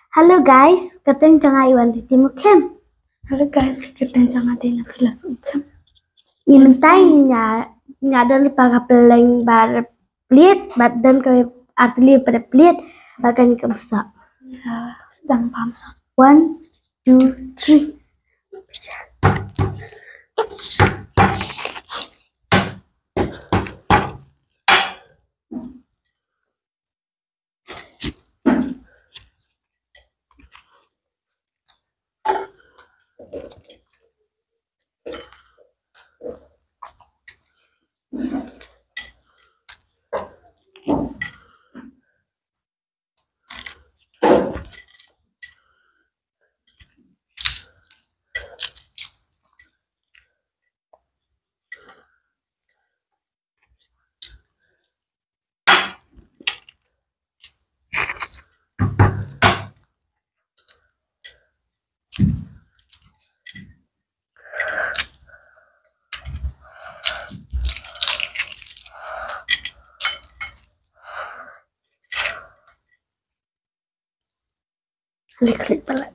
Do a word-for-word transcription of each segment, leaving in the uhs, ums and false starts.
Hello guys, ka kyrteng jong nga i Wan Titi Mukhim. Hello guys, ka kyrteng jong nga dei Nafila Sumcham. Ngi mynta ngi ïa, ngi ïa don lypa ka pylleng baroh pliat, bad don ka artylli pat pliat, bad kane ka bsap. Dang pam sa. One, two, three. Klik, klik palat.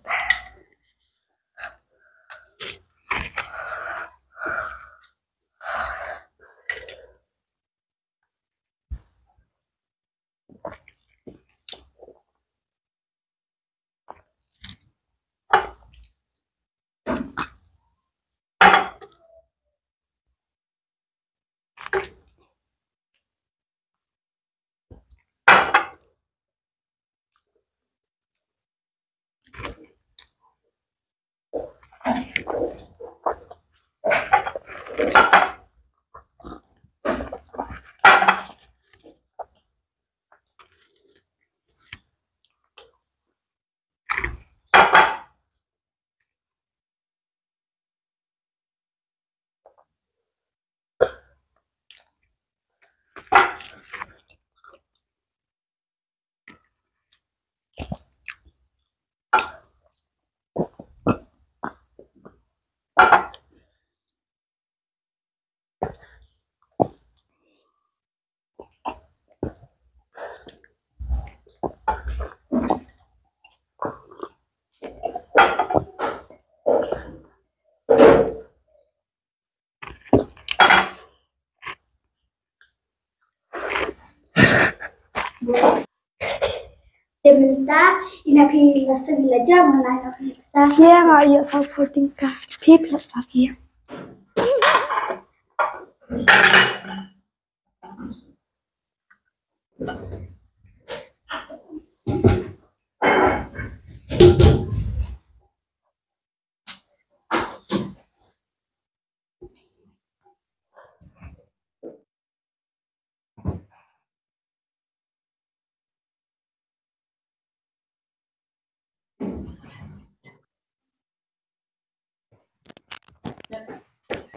Te mynta ina phi la sngewlajah, mynta ina phi la sa. Ïa nga ïa sa voting card. Phi phi la sa ïa.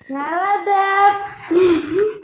Nga la dep.